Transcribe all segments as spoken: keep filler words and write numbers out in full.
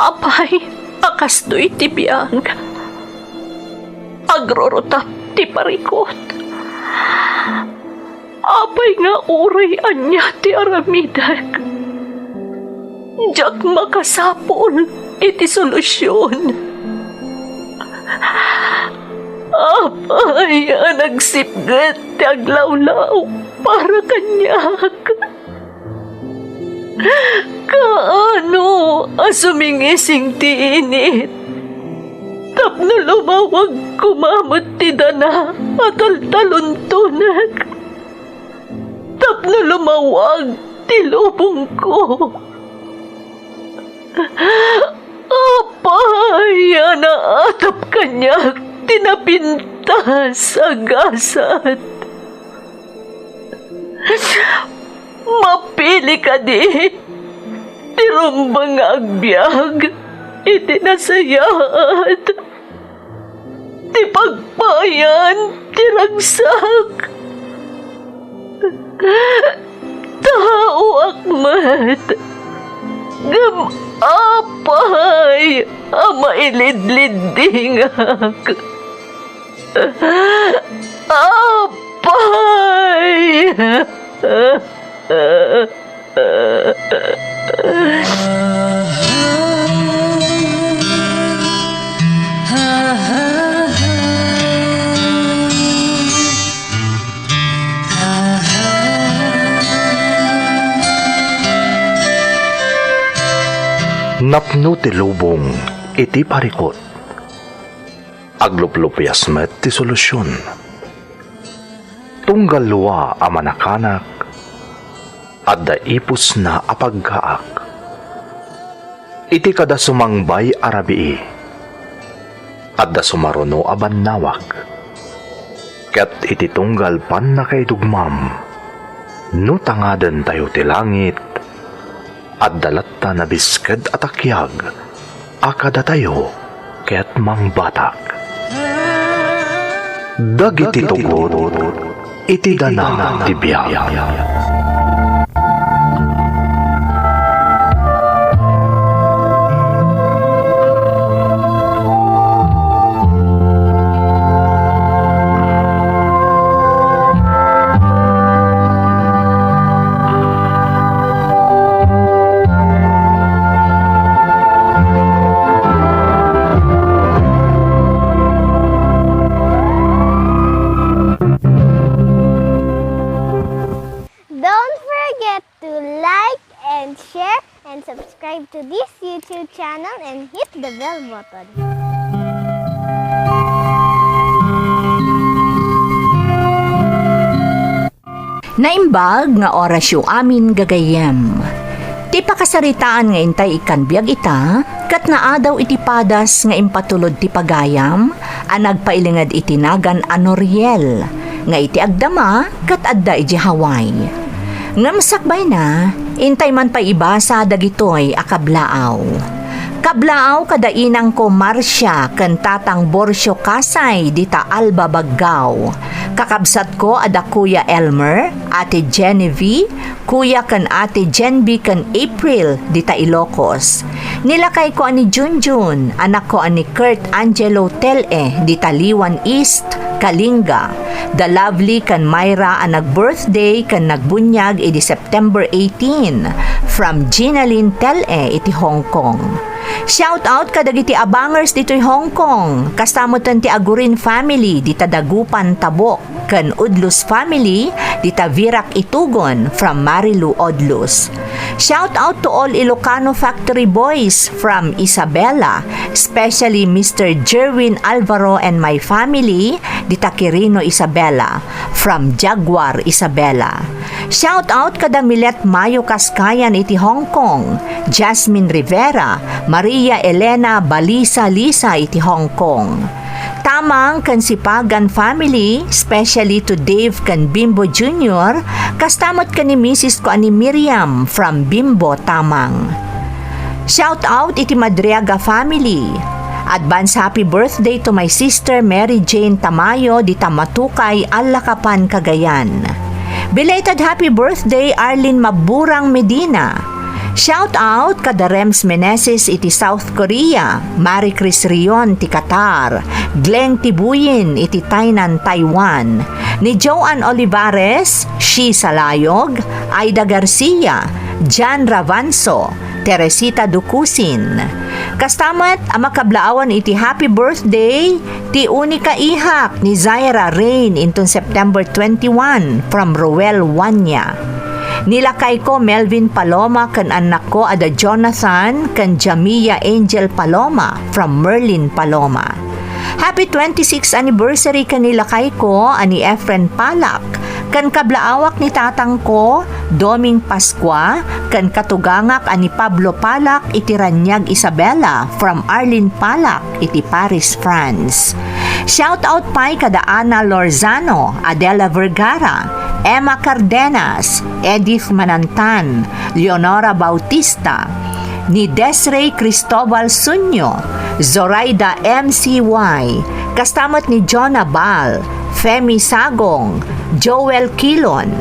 Apay a kastoy ti biag? Agrurutap ti parikut. Apay nga uray ania ti aramidek, diak makasapul iti solusion. Apay a nagsipget ti aglawlaw para kaniak? Kaano a sumingising ti init tapno lumawag koma met ti dana a taltaluntonek? Tapno lumawag ti lubongko. Apay a naatap kaniak ti napintas a gasat? Mapili kadi ti rumbeng nga agbiag iti nasayaat ti pagpayan ti ragsak. Taoak met, ngem apay a mailidliddingak? Apay! Napno ti lubong iti parikut. Agluplupias met ti solusion. Tunggal lua a manakanak, adda ipusna a paggaak. Iti kada sumangbay a rabii, adda sumaruno a bannawag. Ket iti tunggal pannakaidugmam, no tangadentayo ti langit, adda latta nabisked a takiag a kadatayo ket mangbatak. Dagiti tugot iti dana ti biag. Don't forget to like and share and subscribe to this YouTube channel and hit the bell button. Naimbag nga orasyo amin gagayyem. Ti pakasaritaan nga intay ikkan biag ita, ket naadaw iti padas nga impatulod ti pagayam a nagpailinged iti nagan a Noriel, nga iti agdama ket adda iti Hawaii. Ngem sakbayna, intay man pay ibasa dagitoy a kablaaw. Kablaaw kada inangko Marcia ken tatang Borcio Kasay dita Alba, Baggao. Kakabsatko a da Kuya Elmer, Ate Genevieve, Kuya ken Ate Jenby ken April dita Ilocos. Ni lakayko a ni Junjun, anakko a ni Kurt Angelo Tel-e dita Liwan East, Kalinga. Da Lovely ken Myra a nag-birthday ken nagbunyag idi September eighteen, from Ginalyn Tel-e iti Hong Kong. Shout out kadagiti abangers ditoy Hong Kong, kasta metten ti Agurin family dita Dagupan, Tabuk, ken Udlos family dita Virac, Itugon, from Marilu, Udlos. Shout out to all Ilocano Factory Boys from Isabela, especially Mister Jerwin Alvaro and my family dita Quirino, Isabela, from Jaguar, Isabela. Shout out kada Milet Mayo Kaskayan iti Hong Kong, Jasmine Rivera, Maria Elena Balisa Lisa iti Hong Kong. Tamang ken Sipagan family, especially to Dave ken Bimbo Junior, kasta met ken ni misis ko a ni Miriam from Bimbo Tamang. Shout out iti Madriaga family. Advance happy birthday to my sister Mary Jane Tamayo dita Matukay, Alakapan, Cagayan. Belated happy birthday, Arlene Maburang Medina. Shout out kada Rems Meneses iti South Korea, Marie Chris Rion ti Qatar, Gleng Tibuyin iti Tainan, Taiwan, ni Joan Olivares, Shi Salayog, Aida Garcia, Jan Ravanso, Teresita Ducusin. Kasta met a makablaawan iti happy birthday ti unika ihak ni Zaira Rain inton September twenty-one from Roel Wanya. Ni lakayko Melvin Paloma ken annakko a da Jonathan ken Jamia Angel Paloma from Merlin Paloma. Happy twenty-sixth anniversary ken ni lakayko a ni Efren Palak, ken kablaawak ni tatangko, Doming Pascua, ken katugangak a ni Pablo Palak iti Raniag Isabela from Arlene Palak iti Paris, France. Shout out pay kada Ana Lorzano, Adela Vergara, Emma Cardenas, Edith Manantan, Leonora Bautista, ni Desrey Cristobal Sunyo, Zoraida M C Y, kasta met ni Jonah Bal, Femi Sagong, Joel Kilon.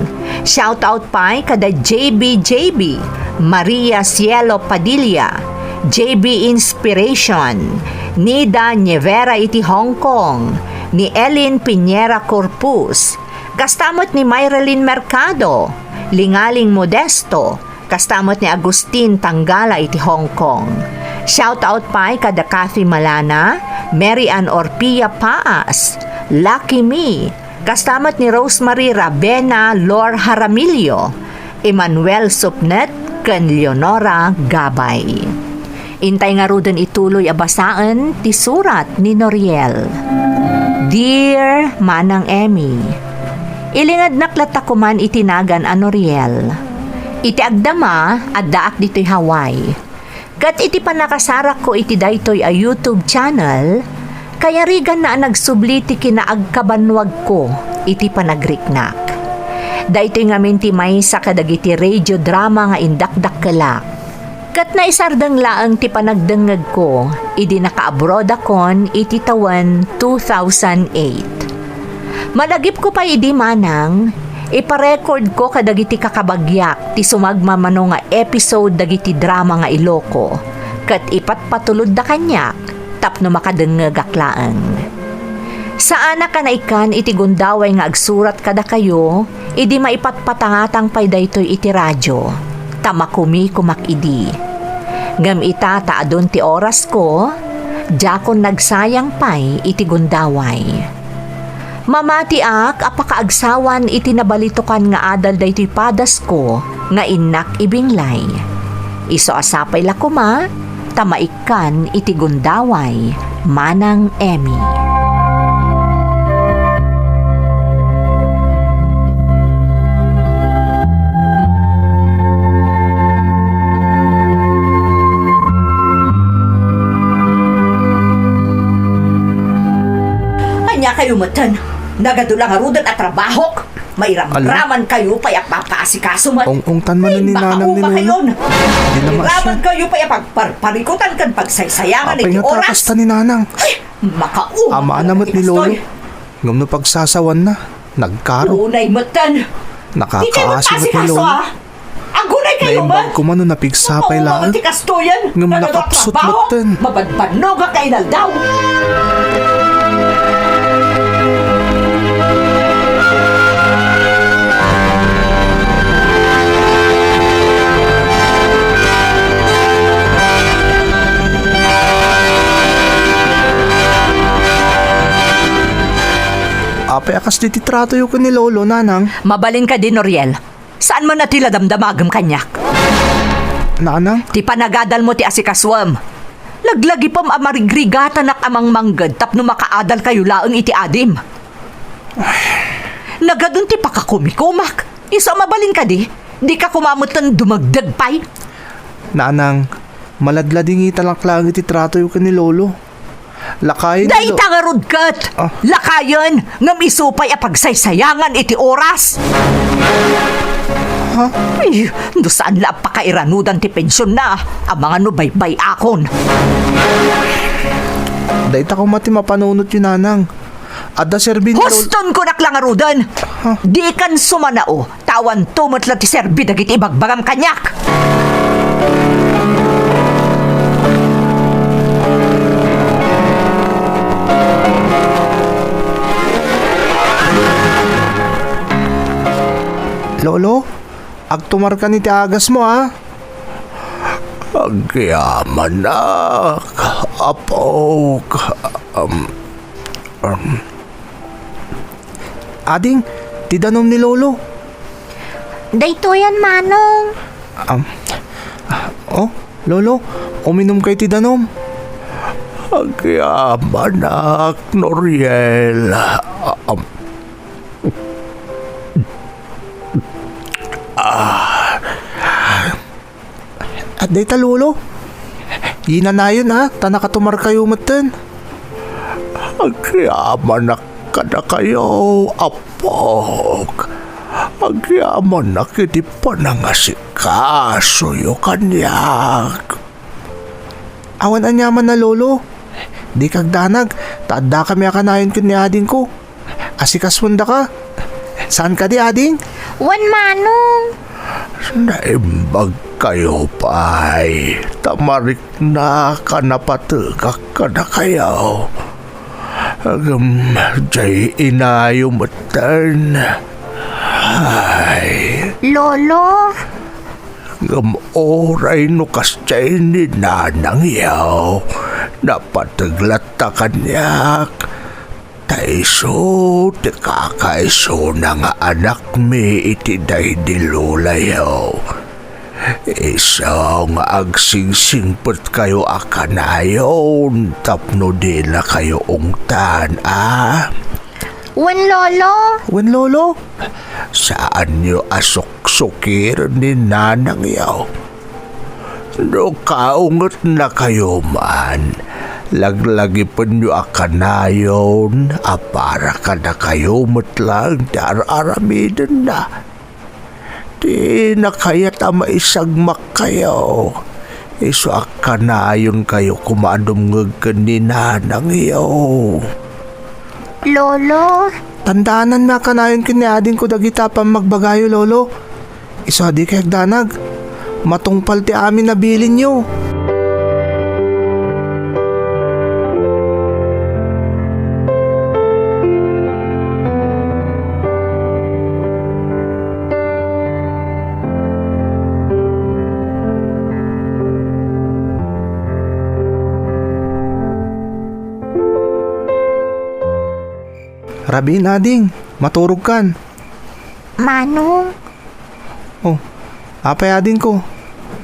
Shout out pay kada J B J B, Maria Cielo Padilla, J B Inspiration, Nida Nievera iti Hong Kong, ni Elin Piñera Corpus, kasta met ni Mayralyn Mercado, Lingaling Modesto, kasta met ni Agustin Tanggala iti Hong Kong. Shout out pay kada Kathy Malana, Mary Ann Orpia Paas, Lucky Me, kasta met ni Rosemary Ravena, Lor Jaramillo, Emmanuel Supnet, ken Leonora Gabay. Intay ngaruden ituloy a basaen ti surat ni Noriel. Dear Manang Emmy, ilingednak latta koman iti nagan a Noriel. Iti agdama, addaak ditoy Hawaii. Ket iti pannakasarakko iti daytoy a YouTube channel, kayariganna a nagsubli ti kinaagkabannuagko iti panagriknak. Daytoy ngamin ti maysa kadagiti radio drama nga indakdakkelak. Ket naisardeng laeng ti panagdengngegko idi nakaabroadakon iti tawen two thousand eight. Malagipko pay idi manang, iparecordko kadagiti kakabagiak ti sumagmamano nga episode dagiti drama nga Iloko, ket ipatpatulodda kaniak tapno makadengngegak laeng. Saanak a naikkan iti gundaway nga agsurat kadakayo idi maipatpatangatang pay daytoy iti radio, ta makumikomak idi. Ngem ita ta adun ti orasko, diakon nagsayang pay iti gundaway. Mamatiak a pakaagsawan iti nabalitokan nga adal daytoy padasko nga innak ibinglay. Isu a sapay la koma ta maikkan iti gundaway, Manang Emmy. Ania kayo metten? Nagadu la ngaruden a trabahok? Mairamraman kayo pay a papaasikaso met. Ong-ongtan man ni Nanang ni Lolo. Di na maasya. Iraman kayo pay a pagparparikutan ken pagsaysayangan iti oras. Apay nga ta kasta ni Nanang? Ay, makauma. Amaan na met ni Lolo. Ngem no pagsasawanna, nagkaro. Unay metten. Nakakaasi met ni Lolo. Agunay kayo met. Naimbag ko man no napigsa pay laeng. Ngem nakapsut metten. Mabadbannog a kainaldaw. Apay a kas diti tratoyo ken ni Lolo, Nanang? Mabalin kadi, Noriel. Saan man a ti la damdamagem kaniak? Nanang? Ti panagadalmo ti asikasuem. Laglagipem a marigrigatanak a mangmangged tapno makaadal kayo laeng iti adim. Nagadun ti pakakumikomak. Isu a mabalin kadi, dika koma metten dumagdeg pay. Nanang, maladladingitanak laeng iti tratoyo ken ni Lolo. Lakayen. Dayta ngarud ket. Ah. Lakayen, ngem isu pay a pagsaysayangan iti oras. Ha? Ay, no saan la a pakairanudan ti pensionna, amangan no baybay-akon. Dayta koma ti mapanunotyo, Nanang. Adda serbi ni Lolo. Huston kunak la ngaruden. Ha? Dikan sumanao. Awanto met la ti serbi dagiti ibagbagam kaniak. Lolo, agtumarkan iti agasmo, a. Agyamanak, apok. Um, um. Ading, ti danom ni Lolo. Daytoyan, Manong. Um, oh, Lolo, uminumkay ti danom. Agyamanak, Noriel. Um, ah. Adda ita, Lolo. Yinanayon, a, ta nakatumarkayo metten. Agyamanak kadakayo, apok. Agyamanak iti panangasikasoyo kaniak. Awan aniaman a, Lolo. Dika agdanag, ta addakami a kanayon ken ni adingko. Asikasuendaka. Saan kadi, ading? Wen, Manong. Naimbagkayo pay, ta mariknak a napategak kadakayo. Ngem diay inayo metten. Ay. Lolo. Ngem uray no kasdiay ni nanangyo, napateg latta kaniak. Ta isu ti kakaisuna nga anakmi iti daydi lolayo. Isu nga agsingsingpetkayo a kanayon tapno dinakayo ungtan, a? Wen, Lolo. Wen, Lolo. Saanyo a suksukiren ni nanangyo. No kaungetnakayo man, laglagipenyo a kanayon a para kadakayo met laeng ti ar-aramidenna. Ti nakayat a maisagmakkayo, isu a kanayonkayo koma a dumngeg ken ni nanangyo. Lolo. Tandaananmi a kanayon ken ni adingko dagita a pammagbagayo, Lolo. Isu a dikay agdanag. Matungpal ti amin a bilinyo. Rabiin, ading, maturogkan. Manong. Oh, apay, adingko?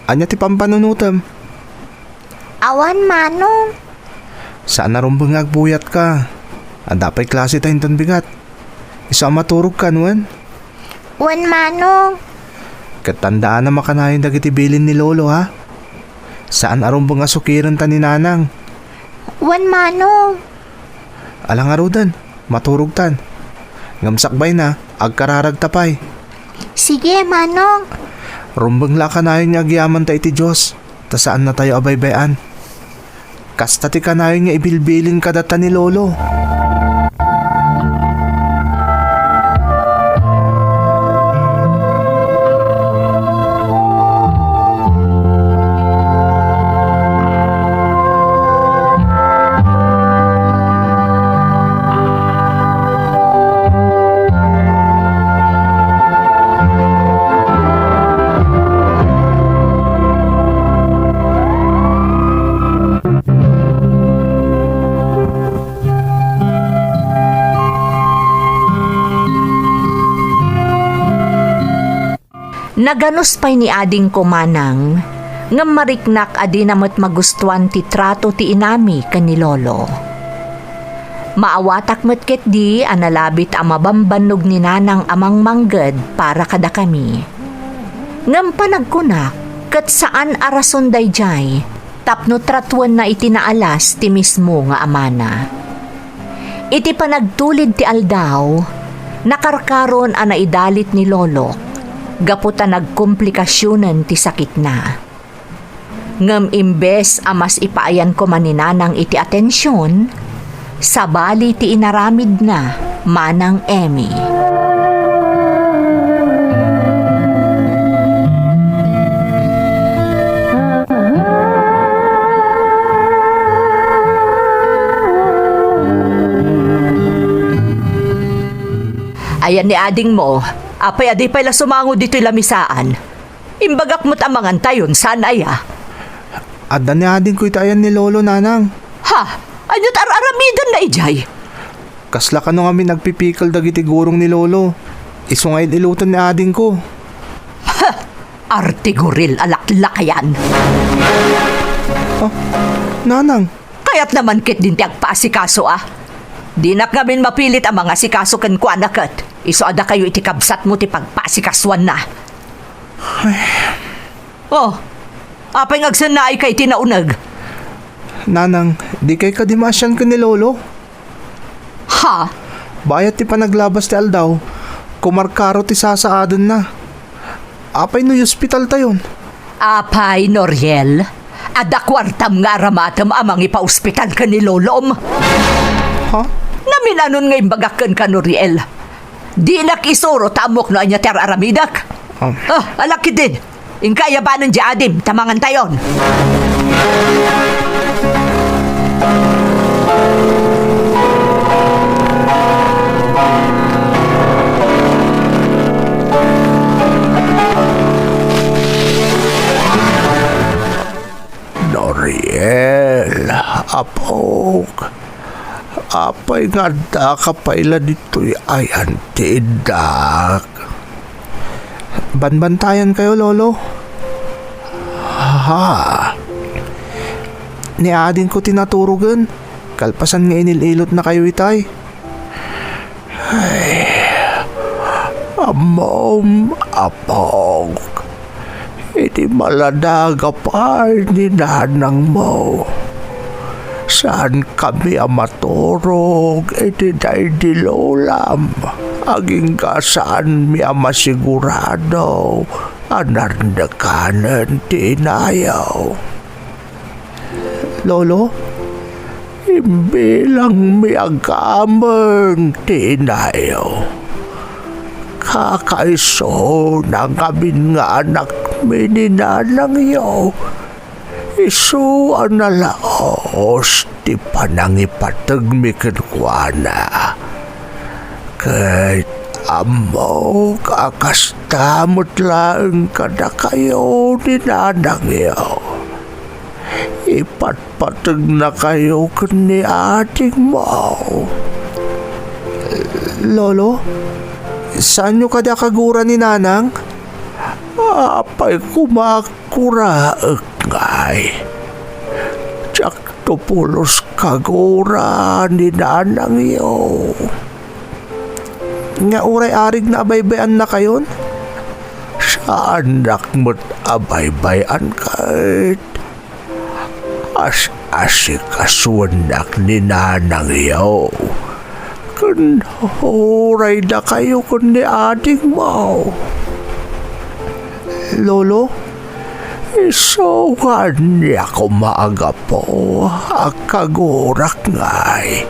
Ania ti pampanunotem? Awan, Manong. Saan a rumbeng nga agbuyatka. Adda pay klaseta inton bigat. Isu a maturogkan, wen? Wen, Manong. Ket tandaanam a kanayon dagiti bilin ni Lolo, ha? Saan a rumbeng a sukirenta ni Nanang. Wen, Manong. Ala ngaruden, maturogtan. Ngem sakbayna, agkararagta pay. Sige, Manong. Rumbeng la a kanayon nga agyamanta iti Dios, ta saannatayo a baybay-an. Kasta ti kanayon nga ibilbilin kadata ni Lolo. Naganus pay ni adingko, Manang, ngem mariknak a dina met magustuan ti trato ti inami ken ni Lolo. Maawatak met ketdi a nalabit a mabambannog ni Nanang a mangmangged para kadakami. Ngem panagkunak, ket saan a rason daydiay, tapno tratuenna iti naalas ti mismo nga amana. Iti panagtulid ti aldaw, nakarkaron a naidalit ni Lolo gapu ta nagkomplikasionen ti sakitna. Ngem imbes a mas ipaayan koma ni Nanang iti atension, sabali ti inaramidna, Manang Emmy. Ayan ni adingmo, apay a di pay la sumango ditoy lamisaan? Imbagak met a mangantayon, saan aya? Adda ni adingko iti ayan ni Lolo, Nanang. Ha? Ania ti ar-aramidenna idiay? Kasla kano ngamin agpipikel dagiti gurong ni Lolo. Isu nga il-iloten ni adingko. Ha! Artiguril a laklakayan. Ah, Nanang. Kayatna man ketdin ti agpaasikaso, a. Dinak ngamin mapilit a mangasikaso kenkuana ket isu a dakayo iti kabsatmo ti pagpaasikasuanna. Ay. Oh, apay nga agsennaayka iti nauneg? Nanang, dikay kadi maasian ken ni Lolo? Ha? Bayat ti panaglabas ti aldaw, kumarkaro ti sasaadenna. Apay no i-ospitaltayon? Apay, Noriel, adda kuartam nga aramatem a mangipaospital ken ni Lolom? Ha? Naminanon nga imbagak kenka, Noriel. Dinak isuro ta ammok no ania ti ar-aramidek. Ah. Ah, alakidin. Inka ayabanen di adim, ta mangantayon. Noriel, apok, apay nga addaka pay la ditoy ayan ti iddak? Banbantayankayo, Lolo. Ha? Ni adingko ti naturogen, kalpasan nga inil-ilotnakayo itay. Ay, ammom, apok, idi maladaga pay ni nanangmo, saankami a maturog iti daydi lolam, agingga saanmi a masigurado a narnekanen ti inayo. Lolo, imbilangmi a gameng ti inayo. Kakaisuna ngamin nga anakmi ni nanangyo. Isu a nalaos ti panangipategmi kenkuana. Ket ammok a kasta met laeng kadakayo ni nanangyo. Ipatpategna kayo ken ni adingmo. Lolo, saanyo kadi a kagura ni Nanang? Apay koma a guraek ngay? Diakto pulos kagura ni nanangyo. Nga uray arigna a baybay-annakayon? Saannak met a baybay-an ket as-asikasuennak ni nanangyo ken uray dakayo ken ni adingmo. Lolo, isu nga ania koma a gapu a kagurak ngay?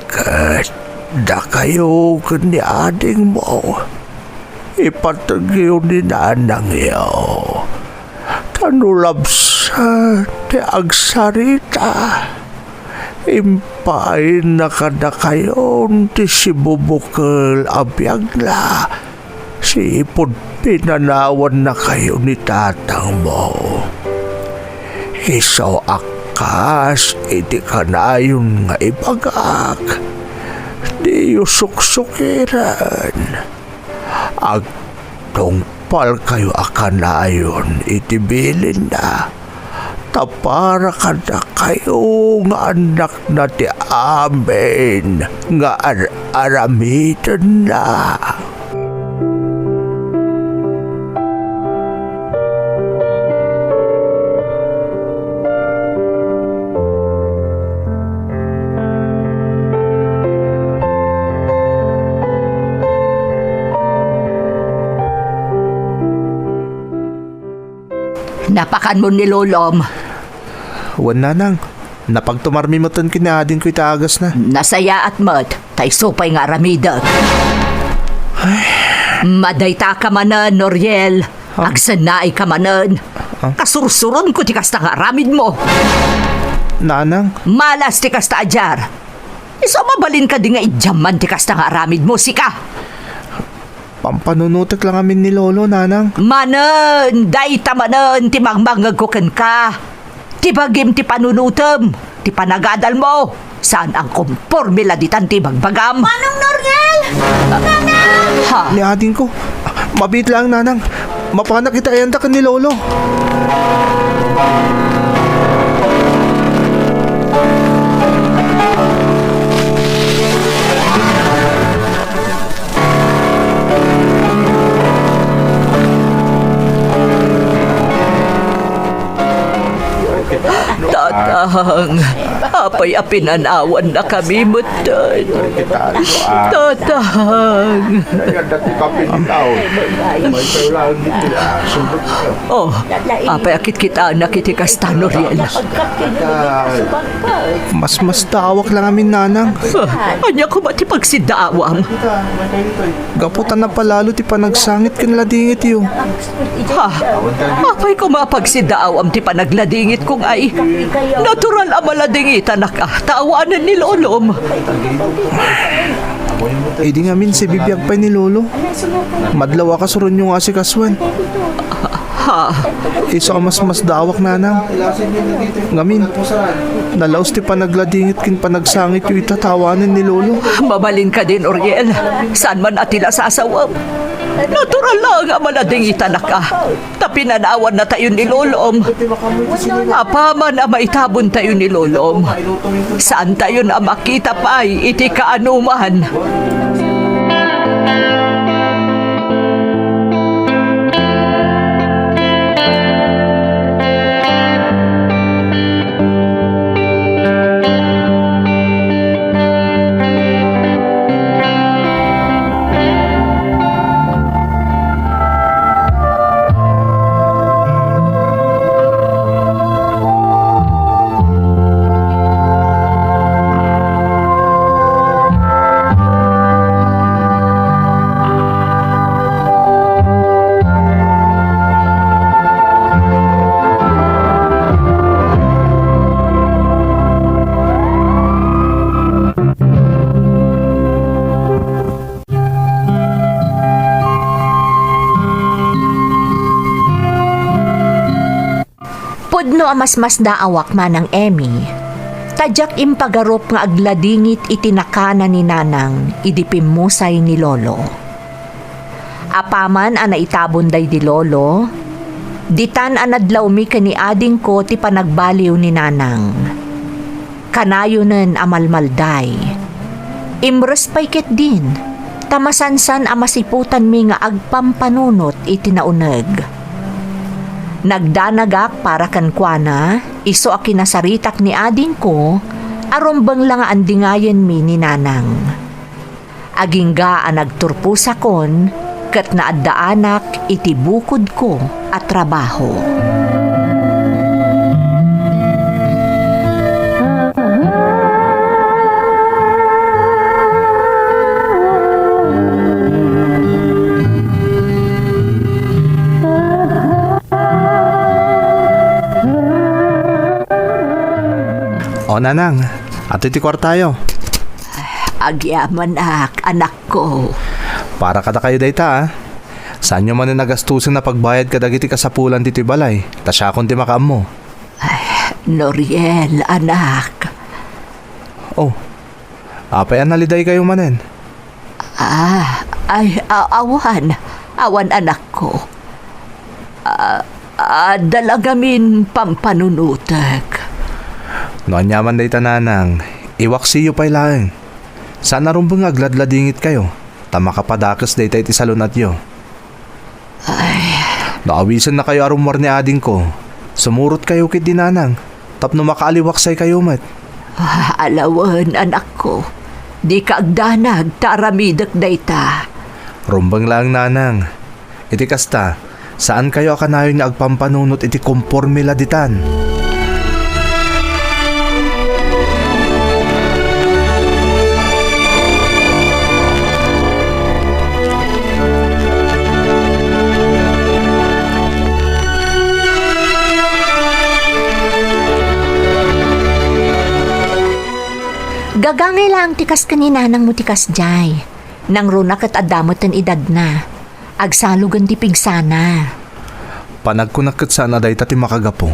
Ket dakayo ken ni adingmo, ipategyo ni nanangyo. Ta no labsat ti agsarita, impaayna kadakayon ti sibubukel a biagna, sipud pinanawannakayo ni tatangmo. Isu a kas iti kanayon nga ibagak, diyo suksukiren. Agtungpalkayo a kanayon iti bilinna, ta para kadakayo nga annakna ti amin nga ar-aramidenna. Napakanmo ni Lolom? Wen, Nanang. Napagtumarmi metten ken ni adingko iti agasna. Nasayaat met, ta isu pay nga aramidek. Ay. Madayta ka manen, Noriel. Ha? Agsennaay ka manen. Ha? Kasursuronko ti kasta nga aramidmo. Nanang. Malas ti kasta a diar. Isu a mabalin kadi nga idiamman ti kasta nga aramidmo, sika? Pampanunotek lang amin ni Lolo, Nanang. Manen, dayta manen ti mangmangngegko kenka. Ti bagim ti panunotem, ti panagadalmo. Saan a konporme la ditan ti ibagbagam. Manong Noriel! Nanang! Ha? Ni adingko. Mabiit lang, Nanang. Mapanak iti ayanta ken ni Lolo. Tatang, apay a pinanawannakami metten? Tatang. Oh, apay a kitkitaennak iti kasta, Noriel? Masmasdaawak lang amin, Nanang. Ah, ania koma ti pagsidaawam? Gapu ta napalalo ti panagsangit ken ladingityo. Ha? Apay koma a pagsidaawam ti panagladingitko ngay? Natural a maladingitanak a ta awanen ni Lolom. Idi ngamin sibibiag pay ni Lolo, madlaw a kasuronyo nga asikasuen. Ha? Isu a masmasdaawak, Nanang. Ngamin, nalaus ti panagladingit ken panagsangityo ita ta awanen ni Lolo. Mabalin kadin, Oriel. Saan man a ti lasasawem. Natural laeng a maladingitanak a ta pinanawannatayo ni Lolom. Apaman a maitabontayo ni Lolom, saantayon a makita pay iti kaanoman. Pudno a masmasdaawak, Manang Emmy, ta diak impagarup nga agladingit iti nakana ni Nanang idi pimmusay ni Lolo. Apaman a naitabon daydi Lolo, ditan a nadlawmi ken ni adingko ti panagbaliw ni Nanang. Kanayonen a malmalday. Imres pay ketdin, ta masansan a masiputanmi nga agpampanunot iti nauneg. Nagdanagak para kenkuana, isu a kinasaritak ni adingko, a rumbeng la nga andingayenmi ni Nanang. Agingga a nagturposakon ket naaddaanak iti bukodko a trabaho. O, Nanang, adtoy ti kuartayo. Agyamanak, anakko. Para kadakayo dayta, a. Saanyo manen a gastusen a pagbayad kadagiti kasapulan ditoy balay, ta siakon ti makaammo. Ay, Noriel, anak. Oh, apay a nalidaykayo manen? Ah, ay, a-, awan. Awan, anakko. Ah, adda la ngamin pampanunotek. No aniaman dayta, Nanang, iwaksiyo pay laeng. Saan a rumbeng nga agladladingitkayo, ta makapadakes dayta iti salun-atyo. Ay. No awisennakayo a rummuar ni adingko, sumurotkayo ketdi, Nanang, tapno makaaliwaksaykayo met. Ah, alawen, anakko. Dika agdanag ta aramidek dayta. Rumbeng laeng, Nanang. Iti kasta, saankayo a kanayon nga agpampanunot iti konporme la ditan. Pagangay laeng ti kas ken ni nanangmo ti kasdiay. Nangruna ket adda met ti edadna. Agsalogen ti pigsana. Panagkunak ket saan a dayta ti makagapu.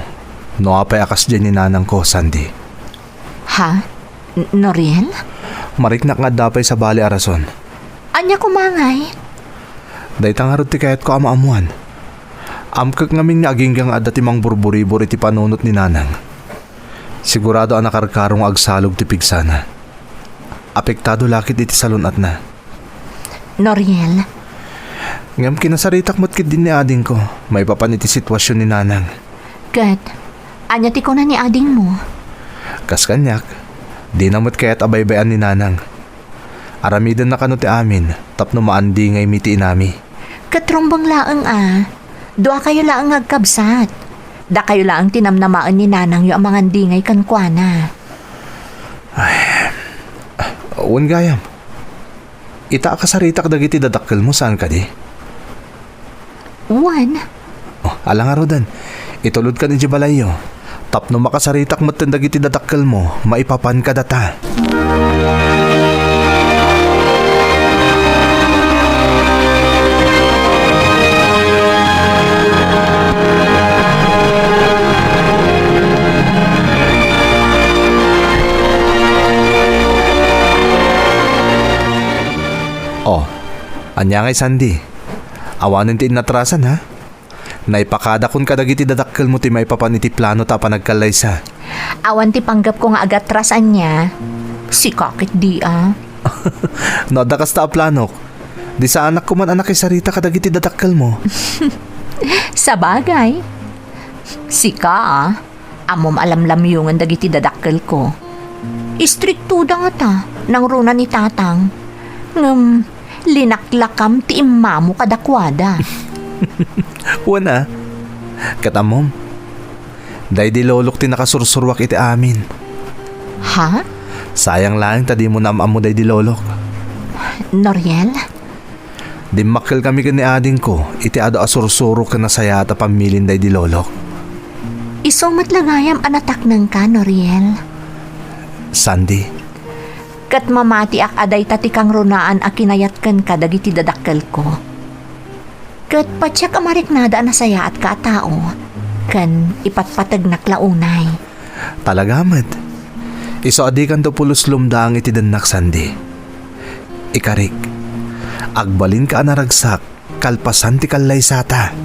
No apay a kasdiay ni nanangko, Sandy. Ha? N-, Noriel? Mariknak nga adda pay sabali a rason. Ania koma ngay? Dayta ngarud ti kayatko a maammoan. Amkek ngamin nga agingga nga adda ti mangburburibor iti panunot ni nanang. Sigurado a nakarkaro nga agsalog ti pigsana. Apektado la ket iti salun-atna. Noriel. Ngem kinasaritak met ketdi ni adingko, maipapan iti sitwasion ni nanang. Ket, ania ti kuna ni adingmo? Kas kaniak, dina met kayat a baybay-an ni nanang. Aramidenna kano ti amin, tapno maandingaymi ti inami. Ket rumbeng laeng a, duakayo laeng nga agkabsat. Dakayo laeng ti namnamaen ni nanangyo a mangandingay kenkuana. Ay, wen gayam. Ita a kasaritak dagiti dadakkelmo, saan kadi? Wen. Oh, ala ngaruden. Itulodkan idiay balayyo. Tapno makasaritak metten dagiti dadakkelmo, maipapan kadata. Oh, ania ngay, Sandy? Awanen ti innatrasan, ha? Naipakadakon kadagiti dadakkelmo ti maipapan iti plano ta a panagkallaysa. Awan ti panggepko nga agatras ania. Sika ketdi a. No adda kasta a planok, di saanak koman a nakisarita kadagiti dadakkelmo. Sabagay. Sika a. Ammom a lamlamyongen dagiti dadakkelko. Istriktoda ngata, nangruna ni Tatang. Ngem, linaklakam ti immamo kadakuada. Wen a, ket ammom, daydi lolok ti nakasursuruak iti amin. Ha? Sayang laeng ta dimo naam-ammo daydi lolok. Noriel? Dimmakkelkami ken ni adingko iti adu a sursuro ken nasayaat a pammilin daydi lolok. Isu met la gayam a nataknengka, Noriel. Sandy. Ket mamatiak a dayta ti kangrunaan a kinayat kenka dagiti dadakkelko. Ket patiek a mariknada a nasayaatka a tao, ken ipatpategnak la unay. Talaga met. Isu a dikanto pulos lumdaang iti dennak, Sandy. Ikarik, agbalinka a naragsak kalpasan ti kallaysata.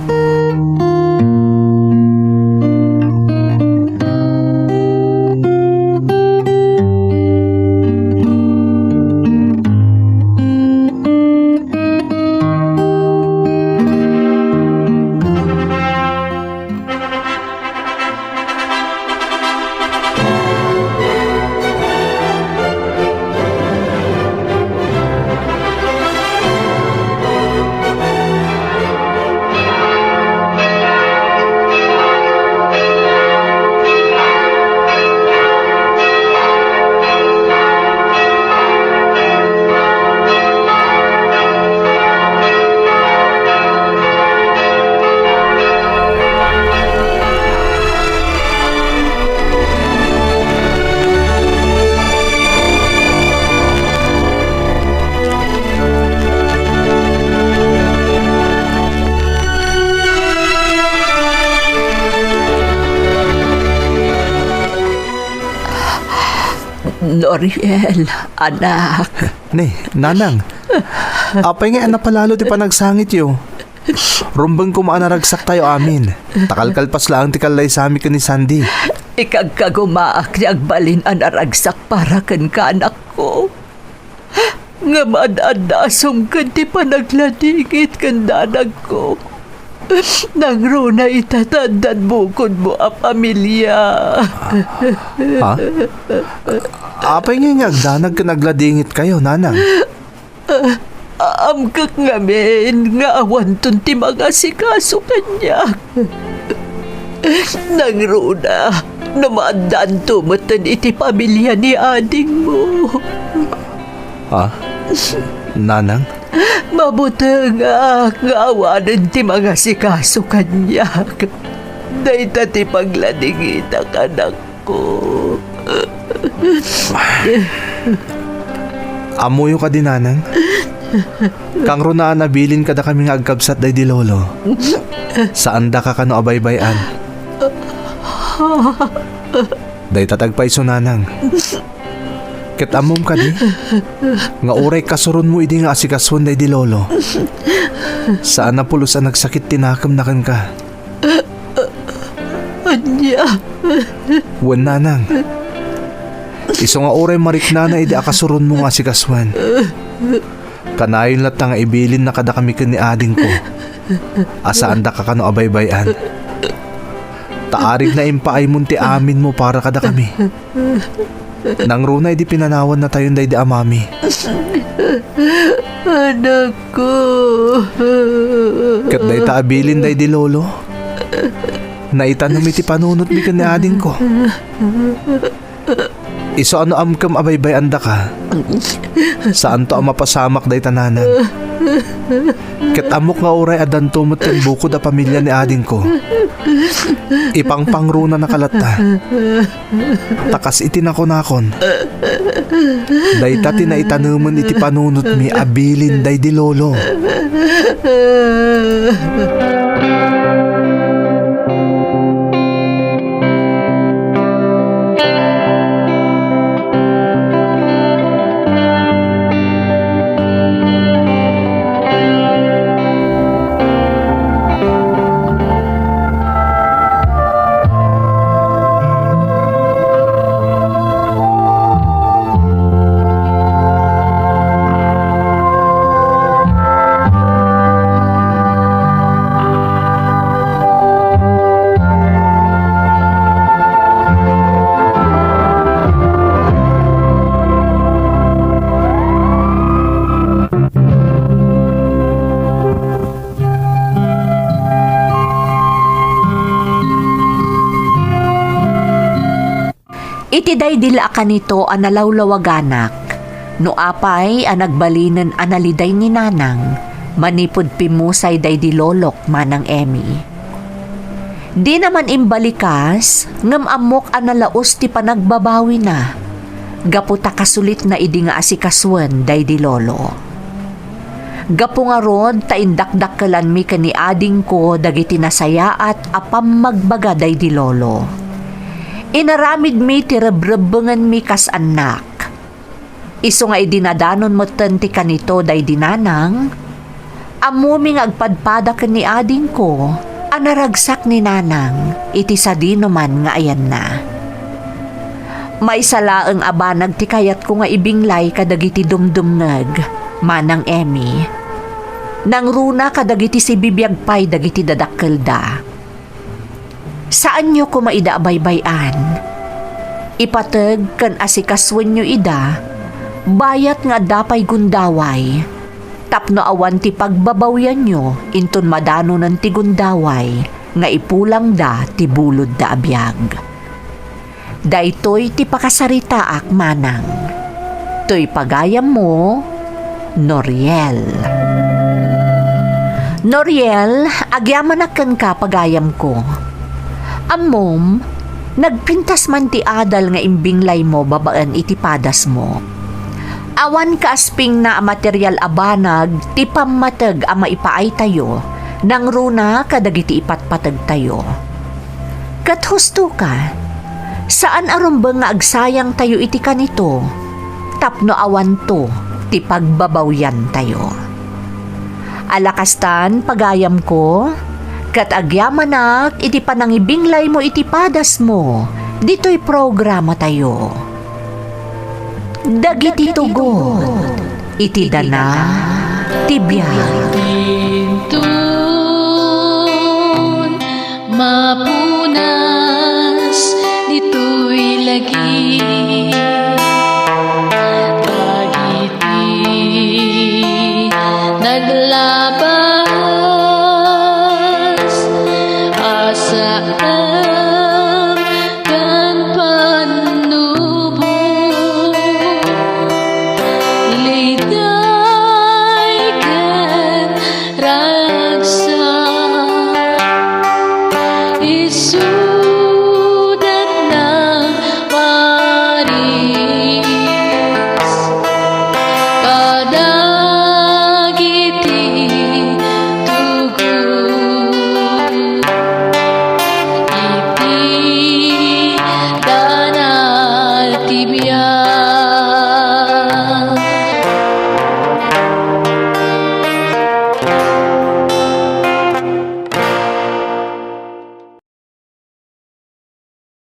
Noriel, anak. Ni, nanang. Apay nga a napalalo ti panagsangityo? Rumbeng koma a naragsaktayo amin. Ta kalkalpas laeng ti kallaysami ken ni Sandy. Ikagkagumaak ti agbalin a naragsak para kenka, anakko. Ngem ad-addasom ken ti panagladingit ken danagko. Nangruna ita ta addan bukodmo a pamilia. Ha? Apay ngay nga agdanag ken agladingitkayo, nanang? Amkek ngamin nga awanton ti mangasikaso kaniak. Nangruna, no maaddanto metten iti pamilia ni adingmo. Ha? Nanang? Mabutengak nga awanen ti mangasikaso kaniak. Dayta ti pagladingitak, anakko. Ammoyo kadi, Nanang? Kangrunaan a bilin kadakami nga agkabsat daydi Lolo. Saandaka kano a baybay-an. Dayta ti agpayso, Nanang. Ket ammom kadi nga uray kasuronmo idi nga asikasuen daydi Lolo, saan a pulos a nagsakit ti nakemna kenka. Ania? Wen, Nanang. Isu nga uray mariknana idi akasuronmo nga asikasuen, kanayon latta nga ibilinna kadakami ken ni adingko a saandaka kano a baybay-an. Ta arigna impaay mon ti aminmo para kadakami. Nangruna idi pinanawannatayon daydi amami. Anakko. Ket dayta a bilin daydi Lolo, naitanem iti panunotmi ken ni adingko. Isu a no amkem a baybay-andaka, saanto a mapasamak dayta, Nanang. Ket ammok nga uray addanto met ken bukod a pamilia ni adingko, ipangpangrunanaka latta. Ta kas iti nakunakon, dayta ti naitanemen iti panunotmi a bilin daydi Lolo. Iti daydi la a kanito a nalawlawaganak, no apay a nagbalinen a naliday ni Nanang manipud pimmusay daydi lolok, Manang Emmy. Dina man imbalikas, ngem ammok a nalaus ti panagbabawina, gapu ta kasulitna idi nga asikasuen daydi lolo. Gapu ngarud ta indakdakkelanmi ken ni adingko dagiti nasayaat a pammagbaga daydi lolo. Inaramidmi ti rebrebbengenmi kas annak. Isu nga idi nadanon metten ti kanito daydi Nanang, ammomi nga agpadpada ken ni adingko a naragsak ni Nanang iti sadinoman nga ayanna. Maysa laeng a banag ti kayatko nga ibinglay kadagiti dumdumngeg, Manang Emmy. Nangruna kadagiti sibibiag pay dagiti dadakkelda. Saanyo koma ida a baybay-an. Ipateg ken asikasuenyo ida, bayat nga adda pay gundaway, tapno awan ti pagbabawyanyo inton madanonen ti gundaway nga ipulangda ti bulodda a biag. Daytoy ti pakasaritaak, Manang. Toy pagayammo, Noriel. Noriel, agyamanak kenka, pagayamko. Ammom, nagpintas man ti adal nga imbinglaymo babaen iti padasmo. Awan kaaspingna a material a banag ti pammateg a maipaaytayo, nangruna kadagiti ipatpategtayo. Ket husto ka, saan a rumbeng nga agsayangtayo iti kanito, tapno awanto ti pagbabawyantayo. Ala kastan, pagayamko, ket agyamanak iti panangibinglaymo iti padasmo ditoy programatayo. Dagiti tugot iti dana ti biag. Inton mapunas ditoy lagi, dagiti naglabas a saan